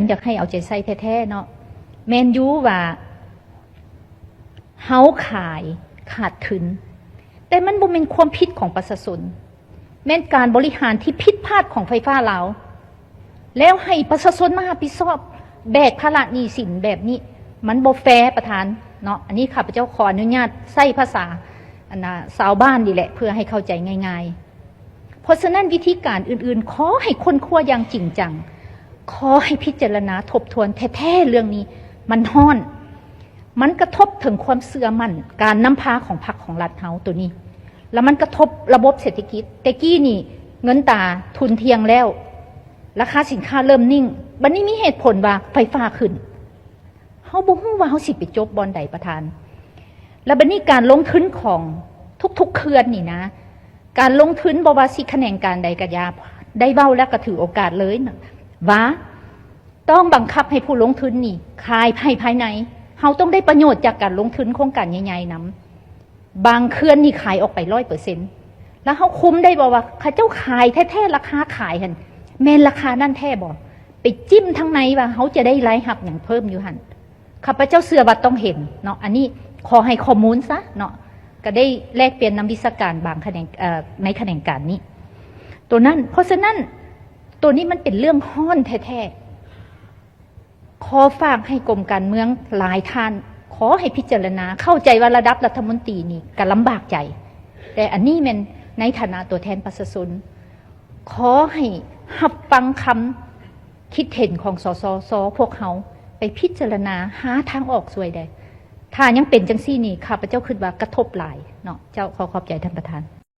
ນຢາກໃຫ້ເອົາໃຈໃສ່ແທ້ໆເນາະ. ແມ່ນຢູ່ວ່າເຮົາຂາຍຂາດທຶນ, ແຕ່ມັນບໍ່ແມ່ນຄວາມຜິດຂອງປະຊາຊົນ, ແມ່ນການບໍລິຫານທີ່ຜິດພາດຂອງໄຟຟ້າລາວ, ແລ້ວໃຫ້ປະຊາຊົນມາຮັບຜິດຊອບ ແບກພາລະໜີ້ສິນແບບນີ້ ມັນບໍ່ແຟປະທານເນາະ. ອັນນີ້ຂ້າພະເຈົ້າຂໍອະນຸຍາດໃຊ້ພາສາ ອັນນ່າ ຊາວບ້ານນີ້ແຫຼະ ເພື່ອໃຫ້ເຂົ້າໃຈງ່າຍໆ. ເພາະສະນັ້ນ ວິທີການອື່ນໆ ຂໍໃຫ້ຄົ້ນຄວ້າຢ່າງຈິງຈັງ, ຂໍໃຫ້ພິຈາລະນາທົບທວນແທ້ໆ ເລື່ອງນີ້. ມັນຮ້ອນ, ມັນກະທົບເຖິງຄວາມເຊື່ອໝັ້ນການນຳພາຂອງພັກຂອງລັດເຮົາໂຕນີ້, ແລ້ວມັນກະທົບລະບົບເສດຖະກິດ. ແຕ່ກີ້ນີ້ເງິນຕາທຸ່ນທ່ຽງແລ້ວ, ລາຄາສິນຄ້າເລີ່ມນິ່ງ, ບັດນີ້ມີເຫດຜົນວ່າໄຟຟ້າຂຶ້ນ. ເຮົາບໍ່ຮູ້ວ່າເຮົາຊິໄປຈົບບ່ອນໃດປະທານ. ແລ້ວບັດນີ້ການລົງທຶນຂອງທຸກໆເຂື່ອນນີ້ນະ, ການລົງທຶນບໍ່ວ່າຊິຂະແໜງການໃດກະຢ່າ, ໄດ້ເວົ້າແລ້ວກະຖືໂອກາດເລີຍນະ ວ່າຕ້ອງບັງຄັບໃຫ້ຜູ້ລົງທຶນນີ້ຂາຍໃຫ້ພາຍໃນ. ເຮົາຕ້ອງໄດ້ປະໂຫຍດຈາກການລົງທຶນໂຄງການໃຫຍ່ໆນຳ. ບາງເຂື່ອນນີ້ຂາຍອອກໄປຮ້ອຍເປີເຊັນ ແລ້ວເຮົາຄຸມໄດ້ບໍ່ວ່າເຂົາເຈົ້າຂາຍແທ້ໆ ລາຄາຂາຍຫັ້ນ ແມ່ນລາຄານັ້ນແທ້ບໍ່? ໄປຈິ້ມທາງໃນວ່າເຮົາຈະໄດ້ລາຍຮັບຫຍັງເພີ່ມຢູ່ຫັ້ນ. ຂ້າພະເຈົ້າເຊື່ອວ່າຕ້ອງເຫັນເນາະ. ອັນນີ້ຂໍໃຫ້ຂໍ້ມູນຊະເນາະ, ກະໄດ້ແລກປ່ຽນນຳວິຊາການບາງຂະແໜງ ເອີ ໃນຂະແໜງການນີ້ ໂຕນັ້ນ. ເພາະສະນັ້ນ ໂຕນີ້ມັນເປັນເລື່ອງຮ້ອນແທ້ໆ. ຂໍຝາກໃຫ້ກົມການເມືອງຫຼາຍທ່ານ, ຂໍໃຫ້ພິຈາລະນາ. ເຂົ້າໃຈວ່າລະດັບລັດຖະມົນຕີນີ້ກະລຳບາກໃຈ, ແຕ່ອັນນີ້ແມ່ນໃນຖານະຕົວແທນປະຊາຊົນ. ຂໍໃຫ້ຮັບຟັງຄຳຄິດເຫັນຂອງ ສສຊ ພວກເຮົາ ໄປພິຈາລະນາຫາທາງອອກຊ່ວຍແດ່. ຖ້າຍັງເປັນຈັ່ງຊີ້ນີ້ ຂ້າພະເຈົ້າຄິດວ່າກະທົບຫຼາຍເນາະ. ເຈົ້າ, ຂໍຂອບໃຈທ່ານປະທານ.